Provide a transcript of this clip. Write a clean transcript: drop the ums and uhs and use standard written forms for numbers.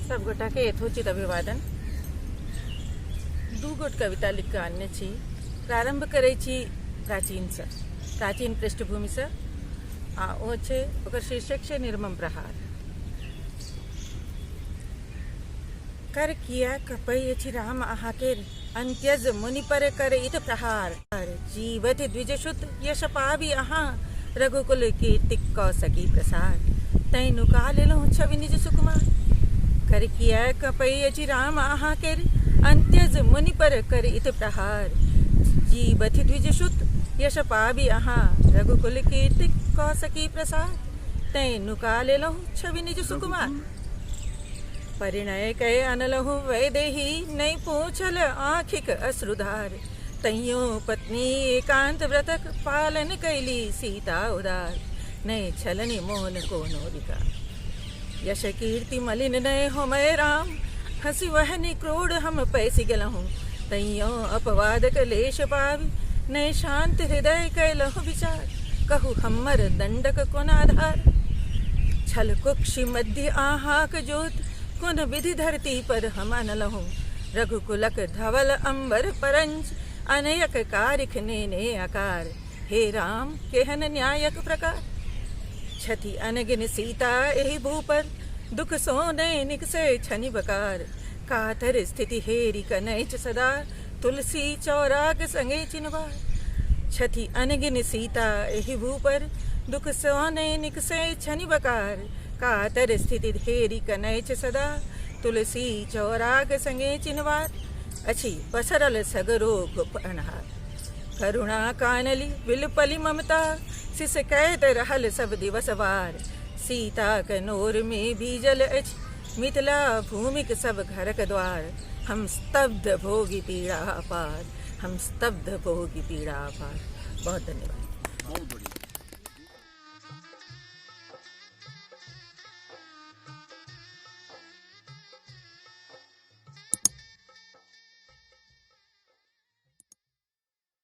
सब गोटा के यथोचित अभिवादन। दू गोट कविता लिख कऽ आनने छी। प्रारंभ करै छी प्राचीनसँ, प्राचीन पृष्ठभूमिसँ, आ ओ छै, ओकर शीर्षक छै निर्मम प्रहार। कर किया कपै अछि राम अहाँके, अंत्यज मुनि पर कर इत प्रहार। जीवति द्विजसुत यश पाबि अहाँ, रघुकुल कीर्तिक कऽ सकी प्रसार। तैं नुका लेलहुँ छवि निज सुकुमार। कर किया कपै अछि राम अहाँके, अंत्यज मुनि पर कर इत प्रहार। जीवति द्विजसुत यश पाबि अहाँ, रघुकुल कीर्तिक कऽ सकी प्रसार। तैं नुका लेलहुँ छवि निज सुकुमार। परिणय कय अनलहुँ वैदेही, नहि पूछल आँखिक अश्रुधार। तैयो पत्नी एकांत व्रतक पालन कैली सीता उदार। नहि छलनि मोन कोनो विकार। यश कीर्ति मलिन नहि होमय राम, हँसी वहनि क्रोड़ हम पैसि गेलहुँ। तैयो अपवादक लेश पाबि नहि शांत हृदय कयलहुँ विचार। कहू हमर दंडक कोन आधार। छल कुक्षि मध्य अहाँक ज्योत, कोन विधि धरती पर हम अनलहुँ। रघुकुलक धवल अंबर परंच, अनयक कारिख नेने आकार। हे राम केहन न्यायक प्रकार। छथि अनगिन सीता एहि भू पर, दुख सो नैनिक से छनि बकार। कातर स्थिति हेरि कनैछ सदा, तुलसी चौराक संगे चिनवार। छथि अनगिन सीता एहि भू पर, दुख सो नैनिक से छनि बकार। कातर स्थिति हेरि कनैछ सदा, तुलसी चौराक संगे चिनवार। अछि पसरल सगरो गुप अन्हार। करुणा कानलि विलपलि ममता, सिसकैत रहल सब दिवस वार। सीताक नोर मे भीजल अछि मिथिला भूमिक सब घरक द्वार। हम स्तब्ध भोगी पीड़ा अपार, हम स्तब्ध भोगी पीड़ा अपार। बहुत धन्यवाद। बहुत बढ़िया।